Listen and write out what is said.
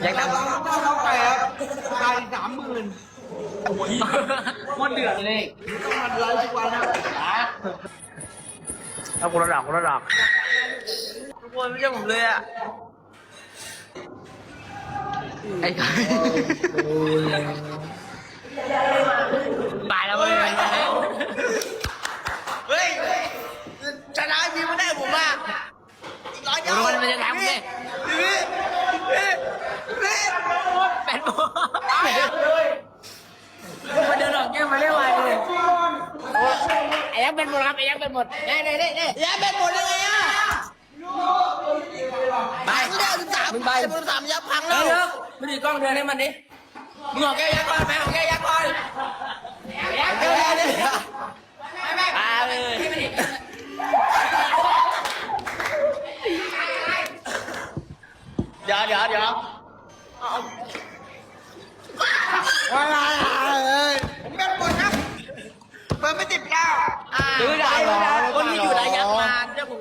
ຢາກໄດ້ ເອົາເຂົ້າໄປ ໄປສາມໝື່ນ ໂອ້ຍ ໂຄດເດືອດເລີຍ ຕ້ອງມາໄລຟ໌ທຸກວັນນະ ເອົາຄົນລະດອກ ຄົນລະດອກ ທຸກຄົນໄມ່ເຊື່ອຜົມເລີຍອະ ໄອ້ ຕາຍແລ້ວເວີຍ ເຮີ້ຍ ຊະນະມີບໍ່ໄດ້ ຜົມວ່າ ອີກຮ້ອຍດຽວ ໂອ້ຍ ມັນຈະທຳເດ້ ແປດໂມງ ມັນເດີນອອກເກມມາໄດ້ໄວເລີຍ ໄອ້ຍັງເປັນໝົດ ໄອ້ຍັງເປັນໝົດ ເດ້ ເດ້ ເດ້ ໄອ້ຍັງເປັນໝົດ ຍັງໄງອະ ໄປ ຊິບສາມ ໄປ ຊິບສາມ ຍັງພັງແລ້ວ ເດີ ມັນຖືກ້ອງເດີນໃຫ້ມັນດິ ມຶງອອກແກ້ວຍັກກ່ອນ ໄປອອກແກ້ວຍັກກ່ອນ ດຽວ ດຽວ ດຽວ ເອົາ ເອົາ ເອົາ ເອົາ ເອົາ ເອົາ ເປີດບໍ່ຕິດແລ້ວ ອ່າ ຄືໄດ້ ຄືໄດ້ ຄົນທີ່ຢູ່ໄດ້ຍັກມາ ເຈົ້າຂອງ